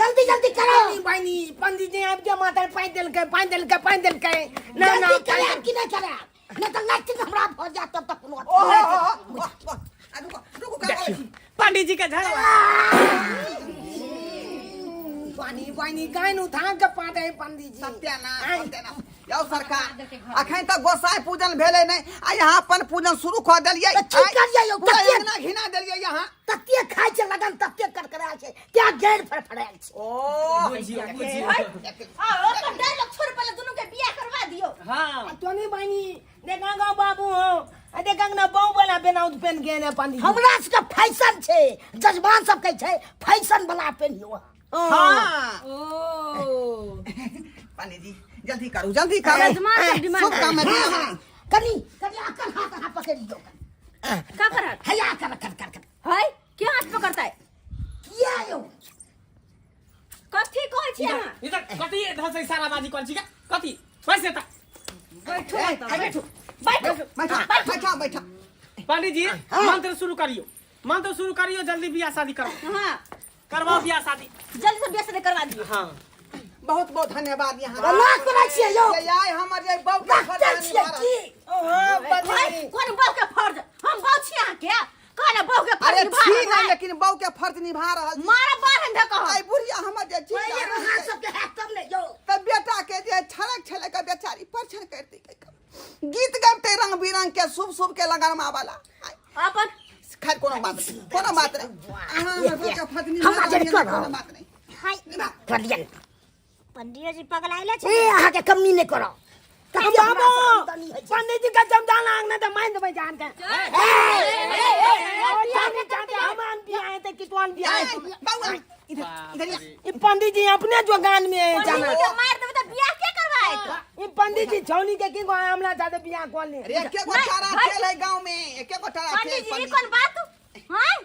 जल्दी जल्दी करो बहिनी पंडित जी आबि के माथा पानि देलकै पानि देलकै पानि देलकै ना ना जल्दी करायब कि नहि करायब नहि तऽ लैट्रिन हमरा भऽ जायत तब तक कोनो ओहो वाह वाह आ रुको रुको का देखियो पंडित जी के झगड़ा पानी पानी गायन उठा के पाते है पंडित जी सत्यानाश सत्यानाश यौ सरकार अखन तक गोसाई पूजन भेलै नहि आ यहाँ अपन पूजन शुरू कऽ देलियै तऽ की करियै यौ, पूरा कतेक- अंगना घिना देलियै यहाँ तते खाइ छै लगन तते करकराय छै क्या गैर फड़फड़ायल छै ओ बुझियो बुझियो आ ओकर डायलॉग छोड़ पहले दुनू के बियाह करवा दियो हाँ टोनी बहिनी देखा गो बाबू हो आ देखा ना बहु वाला बेनाउत पेन के ने पंडित जी हमरा सबके फैशन छै जजमान सब कहै छै फैशन वाला पेनियो हाँ ओ पंडित जी जल्दी करू जल्दी करू यजमान सब डिमांड शुभ काम में बियाह में। कनी कनी अकल हाथ अहाँ पकड़ि लियौ का करत हैया कर कर कर कर है के हाथ पकड़ता है किया यौ कथी कहै छी अहाँ इधर कथी इधर से इशारा बाजी कर छी के कथी बैस एतऽ बैठू ए, तऽ, ए, बैठू बैठू बैठा बैठा बैठा पंडित जी मंत्र शुरू करियो मंत्र शुरू करियो जल्दी बियाह शादी करो हाँ करवाओ बियाह शादी जल्दी से बियाह शादी करवा दियो हाँ बहुत बहुत धन्यवाद यहाँ लाख करै छियै यौ जे आइ हमर जे बहू के डॉक्टर फर्ज छियै निभा रहल। की हाँ भाई पंडित कोन बहू के फर्ज हम बहू छी अहाँ के कहने बहू के फर्ज अरे निभा छी रहल नहि है। लेकिन बहू के फर्ज निभा रहल छी। मारा बाहर धऽ कह आइ बुढ़िया हमर जे छी पहिले अहाँ सबके हैत तब ने यौ तऽ बेटा के जे छलक छलक के बेचारी परछन करती गीत गाबते रंग बिरंग के शुभ शुभ के लगनमा वाला अपन खैर कोनो बात नहीं कोनो बात नहीं अहाँ हमर सबके फर्ज निभा हमरा जे रहलियै ने, करब। कोनो बात नहीं हाय निभा कर लियन पंडियो जी पगलाइले छै ए अहाँके कमी नहि करब बाबू पंडित जी का जमदान आंगना तो मान देबै जान के हमान बियाह हेतै कितवान बियाह ए, हेतै। बौआ इधर इधर आ। ई पंडित जी अपने जोगान में है जाना पंडित जी के मार देबै तऽ बियाह के करवाएत ई पंडित जी छौनी के की गो हमरा ज्यादा बियाह कोन ले अरे एके गो नहीं, चारा भाई। खेल है गांव में एके गो चारा पंडित खेल जी ई कोन बात हां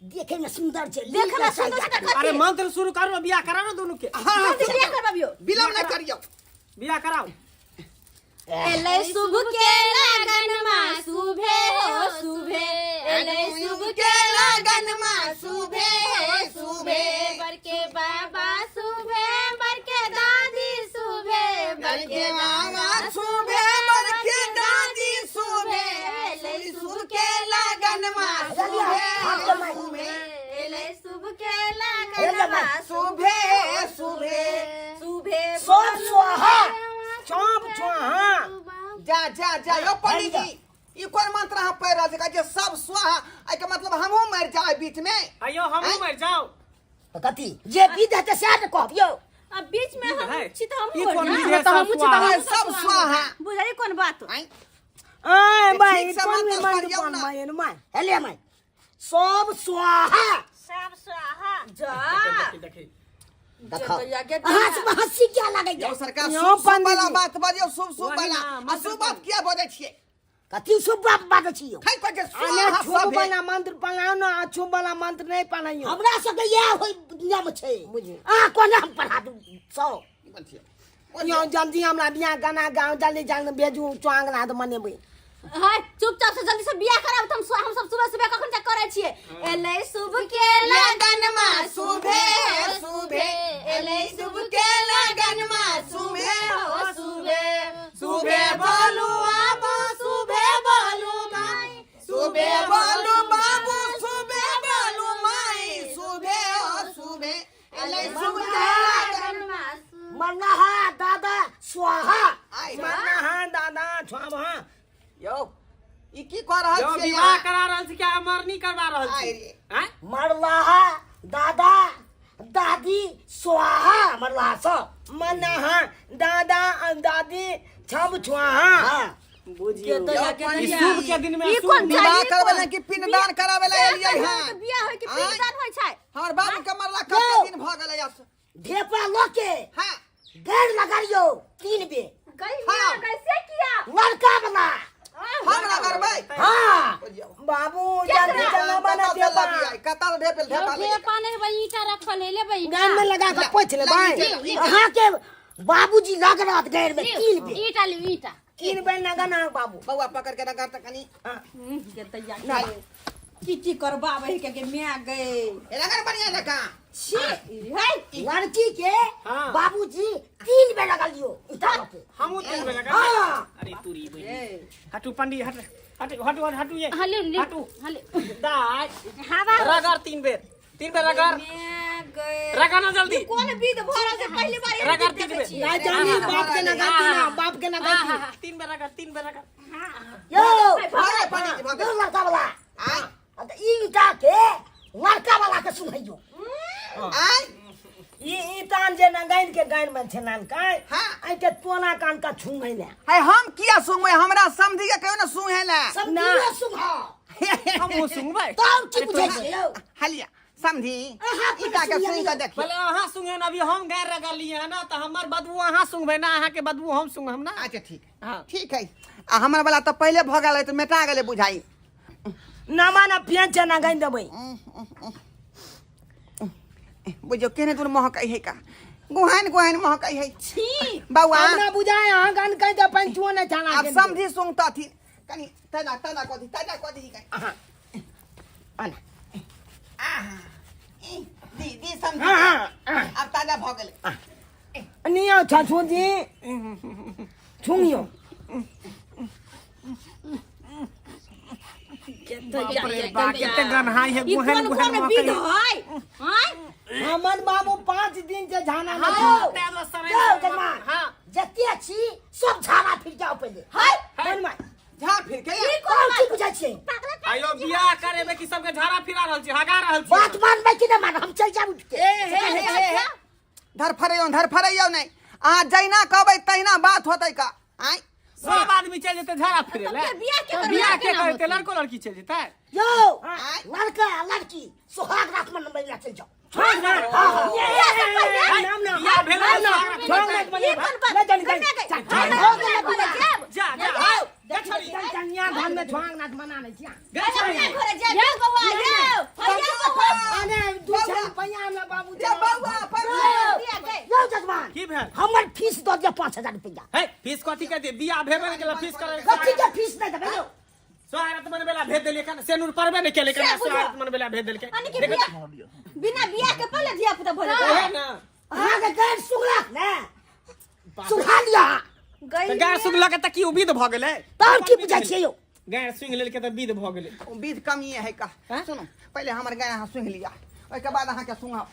देखे में सुंदर छै देखे में सुंदर छै तऽ अरे कथी मंत्र शुरू करू बियाह कराओ ना दोनों के हाँ हाँ जल्दी बियाह करवाबियो विलम्ब नहीं करियो बियाह कराओ एलै शुभ के लगन मा शुभे हो शुभे एलै शुभ के लगन मा शुभे हो शुभे बर के बाबा सुभे बर के दादी सुभे बर के बाबा शुभे बर के दादी शुभे शुभ के लगन मा शुभे हो शुभे एलै शुभ के लगन मा शुभे शुभे शुभे सब स्वाहा चौप स्वाहा जा जा जा यो पंडित जी ई कोन मंत्र अहाँ पढ़ि रहल छी कहै छै सब स्वाहा एहिके मतलब हमहूँ मरि जाउ बीच में अयो हमहूँ मरि जाओ कथी जे विध हेतै सएह ने कहब यौ अब बीच में हम है। छी तऽ ई हमहूँ कोन ना। विध है तऽ हमहूँ छी तऽ सब हमहूँ सब स्वाहा बुझलियै कोन बात आँय? आय भाई ठीक से कोन मंत्र में मन पढ़ियौ कोन ना। माय my हेले माय सब स्वाहा सब स्वाहा जा देखी देखी देखो जतैया के अहाँ सब हंसी क्या लागै यौ सरकार यौ शुभ शुभ पंडित वाला जी। बात बजियौ शुभ शुभ वही वाला ना, आ मंत्र शुभ बात किया बजै छियै कथी शुभ बात बाजै छी यौ? खाइ पर के आने स्वाहा छुब सभे वाला मंत्र पढ़ाओ ना आ छुब वाला मंत्र नहीं पढ़ाइयो हमरा सबके इएह होइ नियम छै बुझियौ। अहाँ कोना हम पढ़ा दू सौ यो जल्दी हमरा बियाह गाना गाँव जल्दी जल्दी भेजू चुआंग रात मनेबै हाय चुपचाप से जल्दी से बियाह कराब त हम सब सुबह सुबह कखन तक करै छियै एलै शुभ के लगन मा सुभे सुभे एलै शुभ के लगन मा सुभे हो सुबे सुभे बोलू आबो सुभे बोलू माई सुभे बोलू बाबू सुभे बोलू माई सुभे ओ सुभे एलै शुभ के लगन मा मरना दादा स्वाहा आई मरना हाँ दादा छुआब हाँ यौ ई की कह रहल यौ छियै विवाह अहाँ? करा रहल छी क्या मरनी करवा रहल आइ छी रे। आँय? मरलाहा दादा दादी स्वाहा मरलाहा सब मरना हाँ दादा आ दादी छब छुआ हाँ हाँ बुझियौ यौ, ई शुभ के दिन में ई शुभ कोन विवाह चाही, करबै कोन? ला कि पिंडदान कराबै ला एलियै बियाह हँ बियाह होय कि आँय? पिंडदान होय छै हमर बाबू के मरला कते दिन भऽ गेलै आब ढेपा लऽ के हाँ गैर लगाड़ियौ 3 बेर गई हाँ। कैसे किया लड़का वाला हम रगड़बै हाँ बाबू जल्दी चलो बना कतऽ से लबियै? कतऽ ढेपल ढेपा लगे? ढेपा नहीं बा ईटा रखल है लेबै ईटा गान में लगा के पोछ ले भाई अहाँ के बाबूजी लग रहत गैर में 3 बेर ईटा लियो ईटा 3 बेर लगाना बाबू बौआ पकड़ के रगड़ तऽ कनी के तैया की की करबाबै के के माय गए ए रगड़ बढ़िया जकाँ छी है लड़की के हाँ। बाबूजी 3 बेर लगलियो ईटा लऽ के हमहूँ 3 बेर लगा हाँ अरे तुरी बहिन हटू पंडी हट हट हटू हट हटू ये हाँ लियो लियो हटू हाँ लियो दाय हवा रगड़ 3 बेर 3 बेर रगड़ माय गए रगड़ ना जल्दी कोन विध भरल से पहली बार एहन रगड़ विध 3 देखै बेर छियै। ना जानी बाप के लगाती ना बाप के लगाती 3 बेर रगड़ 3 बेर रगड़ यौ भऽ गेलै पंडीजी भऽ यौ गेलै लड़का वाला आँय आ तऽ ई ईटा के लड़का वाला के सुनैयो आँय ई ईटान जे नगाइन के गाइन में छै नानकाय हाँ। आई के तोना कान का छुंगै ले है हम किया सुनबै हमरा समझी के कहियो ने सुहे ला सब ना। सुनह हमहूँ सुनबै तब की बुझै छै यौ हलिया समझी अहाँ ईटा के सुनि कऽ देखियौ भले अहाँ सुंघे ना अभी हम गैर रगड़ लिए है ना तो हमर बदबू अहाँ सुंघबै ना अहाँ के बदबू हम सुंघम ना अच्छा ठीक हाँ। ठीक है आ हमर वाला तऽ पहिले भऽ गेल तऽ मेटा गेलै बुझाइ ना माना पियन छै नगाइन देबै बुझियौ केने दूर महकै है का गुहान गुहान महकै है छी बौआ हमरा बुझाय अहाँ गान कहि दे पंचुओ नै छाना आब समझी सुंघतथिन कनी तना तना कऽ दी तना कऽ दी कनी आहा ई, दी दी समझी आब ताजा भऽ गेलै नियो छाछू जी छुंगियो बाप रे बा कते गन्हाई है ई गुहन कोन गुहन कोन विध है आँय हमर बाबू 5 दिन से झाना में यौ, हाँ जजमान, जते छी सब झाड़ा फिर जाओ पहिले है बनवा झा फिर के ई तब कोन की बुझै छियै आयो बियाह करेबे कि सबके झाड़ा फिरा रहल छी हगा रहल छी बात मानबै कि नहि मानबै हम चलि जायब उठि के ए हे हे हे हे धरफड़ैयौ धरफड़ैयौ नहि अहाँ जहिना कहबै तहिना बात होतै का आँय सब आदमी चलि जेतै झाड़ा फिरे ले तब बियाह के करबै? बियाह के करते लड़को लड़की चलि जेतै यौ आँय? लड़का आ लड़की सुहाग रात मनबै लए चलि जाउ नाम ना बियाह भेलै सुहाग रात ई कोन बात? ले जानी गई, गई। चल हम अपना घरे जायब। जा जा जाउ। चल चल यहाँ घर में सुहाग रात मना ले छिया हम अपना घरे जायब। यौ बौआ, यौ। हम यौ बौआ। अरे 2 रुपया हमरा बाबू जे बौआ पर दिया गई। यौ जजमान की भेल हमर फीस दऽ दिअ 5000 रुपया हे फीस कथी के दे बियाह भेबे नहि केलक फीस करे कथी के फीस नहि देबै यौ सोहारत मनबे ला भेज देलियै कन सेनुर परबे नहि केलै कन से बुझो। सोहारत मनबे ला भेज देलकै यानी कि देखो बियाह बिना बियाह के पहिले धिया पुता भऽ जेतै। ओहे ना अहाँके गैर सुगलक ने सुखा लिअ गई तऽ गाय सुंघलक तऽ की उम्मीद भऽ गेलै तब की बुझै छियै यौ गाय सुंघ लेलकै तऽ विध भऽ गेलै विध कमिए है का सुनू पहिले हमर गाय अहाँ सुंघ लिअ ओहिके बाद अहाँके सुंघब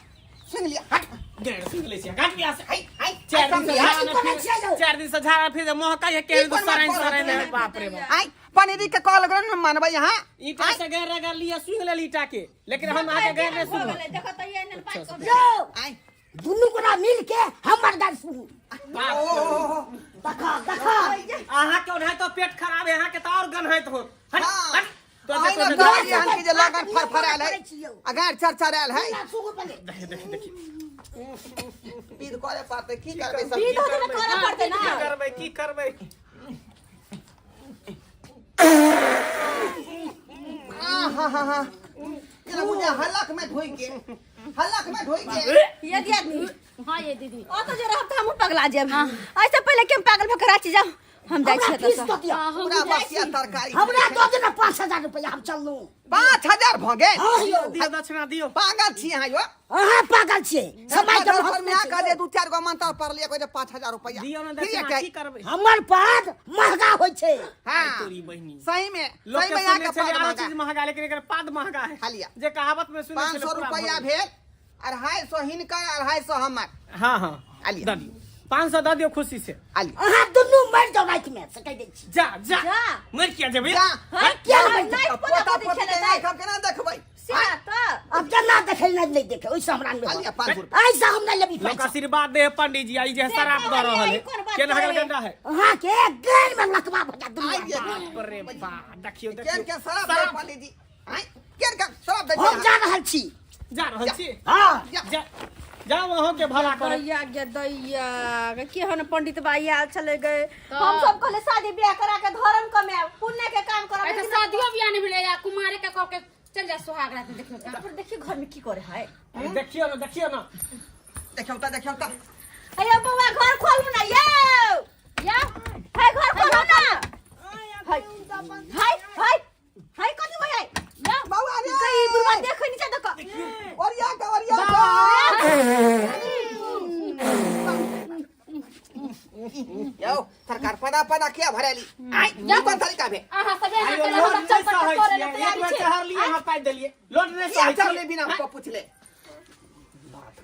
सुंघ लिअ हट गाय सुंघ लै छियै घाट बियाह से हाय हाय चारि दिन से हाय, झाड़ा की फिर करै छियै यौ? 4 दिन से झाड़ा फिर महकै है केहन की कोन सराइन बात सराइन करत है बाप रे बाप आइ पनीरी के कॉल करो ने मानबै अहाँ ईटा से गाय रगड़ लिअ सुंघ लेल ईटा के लेकिन हम अहाँके गाय नहि भऽ सुंघब गेलै देखो तऽ ये एहन बात कऽ यौ आइ दुनू गोरा मिल के हमर गाय सुनू ओ देखा देखा अहाँके ओनाहितो पेट खराब है अहाँके तऽ आओर गन्हैत होत हट हाँ। हट तो आइ देखो ने देखो कहलियै हन कि जे लगन फरफरायल है आ गाँठ चरचरायल है सुनू पहिले विध करे पड़तै की करबै सब विध होतै तऽ करऽ पड़तै की ना करबै की करबै आ हा हा हा केना बुझा हलक में ढोई के, हलक में ढोई के। यदि आदमी हाँ ये दीदी ओतऽ जे रहब तऽ हमहूँ पगला जायब। एहिसँ पहिले कि हम पागल भऽ कऽ राँची जाउ, हम जाइ हमरा छियै फीस एतऽसँ। दऽ दिअ। हाँ, हम पूरा जाइ बसिया छी। तरकारी। हमरा दऽ दे ने 5000 रुपया, हम चललहुँ। 5000 भऽ गेल? हाँ यौ। दियौ दक्षिणा दियौ। पागल छी अहाँ यौ। अहाँ पागल छियै, समय के घर महत्व पर में नहि छै आके जे यौ। दू चारि गो मंत्र पढ़ लिअ, कहै छै 5000 रुपया। दियौ ने फिर दक्षिणा, एकटा- की करबै? हमर पाद महगा होइ छै। हाँ। तोरी बहिनी। सही में, लोक सही के में सुनने अहाँके छलियै पाद आरो महगा। चीज महगा, लेकिन एकर पाद महगा है। खा लिअ। जे कहावत में सुनै 500 छलियै पूरा रुपया भऽ गेल। भेल, 250 हिनकर, 250 हमर। हाँ हाँ। आ लिअ। दऽ दियौ 500, दऽ दियौ खुशी से। आ लिअ। अहाँ दुनू मरि जाउ राति में, से कहि दै छी। जा जा। जा। मरि किया जेबै? जा। हाँ, किया मरि नहि, जेबै? पोता पोता पोती पोती के खेलेतै। आँखि हम केना देखबै? से तऽ। अब जेना देखै नहि नहि देखै, ओहिसँ हमरा नहि आ लिअ होत। 500 रुपया। ऐसा हम नहि लेबी लोक पैसा। आशीर्वाद दे है पंडित जी, आई जे से शराब दऽ कहलियै, रहल है। ई कोन बात केना कहै? गंडा है? अहाँके गैर में लकवा भऽ जायत दुनू आइ जे- आदमी। बाप रे बाप, देखियौ केन देखियौ। के शराब दे पंडित जी? आँय, केन के शराब दै हम छियै? जा रहल छी। जा रहल छी? हाँ। जा। जा जाओ, अहों के भला करे। दैया गे दैया गे, केहन पंडित बाई आयल छलै गे। हम सब कहले शादी बियाह करा के धर्म कमायब, पुण्य के काम करब। ऐसे लेकिन शादियो बियाह नहीं भेलै या कुमारे के कह के चल जा सुहाग रात में देखियो त। पर देखियो घर में की करे है। अरे देखियो ना, देखियो ना। देखियौ त, देखियौ त। अयो बौआ, घर खोलू ना यौ। या हे, घर खोलू ना। हाय हाय हाय हाय, कथी होय है? या बौआ रे। गई बुढ़वा, देखै नीचा देख। ओरिया के, ओरिया के। यौ सरकार, पदा पदा किया भरेली? आइ ई कोन तरीका भेल? अहाँ सब एना अरे केला लोड हम नहीं चप्पल सहै तोड़ै छियै। लए तैयार एक बेर छी। चढ़लियै, अहाँ पाइ देलियै, लोड नहीं किया सहै चढ़ले छियै। बिना हमको पूछले?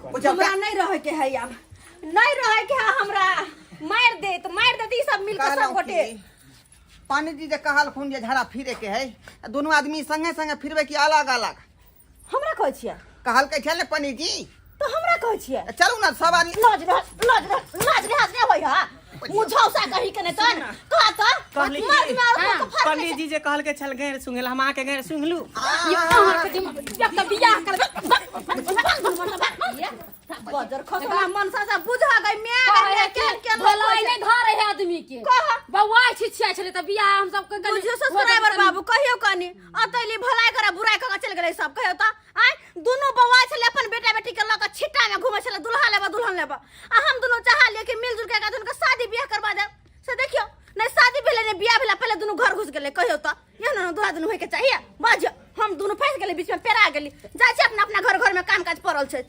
पूछब हमरा नहीं रहे के है, आब नहीं रहे के है हमरा। मार देत, मार देत ई सब मिल के सब कहलहुँ गोटे। की, पंडित जी जे कहलखुन जे झड़ा फिरे के है, दुनू आदमी संगे संगे फिरबै कि अलग अलग? हमरा कहै छियै? कहलकै छल ने पंडित जी। तऽ हमरा कहै छियै? चलू ने सब आदमी। लाज रह, लाज रह, लाज रह, ने होय हा मुँह झौसा कही के ने तन कह तऽ कहली की? मर्द में और हाँ, को फर्क पंडित जी जे कहलकै छल गैर सुंघेल, हम अहाँके गैर सुंघलू? यो अहाँ के दिमाग जब तक बियाह करबै। बजर खसला मनसा से बुझ गई मैं कहै है केन कि केन भलाई नहि धरे है आदमी के। कह। बौआ छिछिया छलै तऽ बियाह हम सब के बुझियो सब्सक्राइबर बाबू, कहियो कनी अतैली भलाई करा बुराई कऽ के चलि गेलै सब। कहियो तऽ आँय, दुनू बौआ छलै अपन बेटा बेटी के लऽ कऽ छिट्टा में घुमै छलै, दुल्हा लेबऽ दुल्हन लेबऽ, आ हम दुनू चाहलियै कि मिलजुल के एकरा दुनू के शादी बियाह करवा देब। से देखियो, नहि शादी भेलै नहि बियाह भेलै, पहिले दुनू घर घुस गेलै। कहियो तऽ एहन एहन दुल्हा दुनू होइके चाहिए? बाज, हम दुनू फँसि गेलै बीच में, पेरा गेली। जाइ छी अपना अपना घर, घर में काम काज पड़ल छै।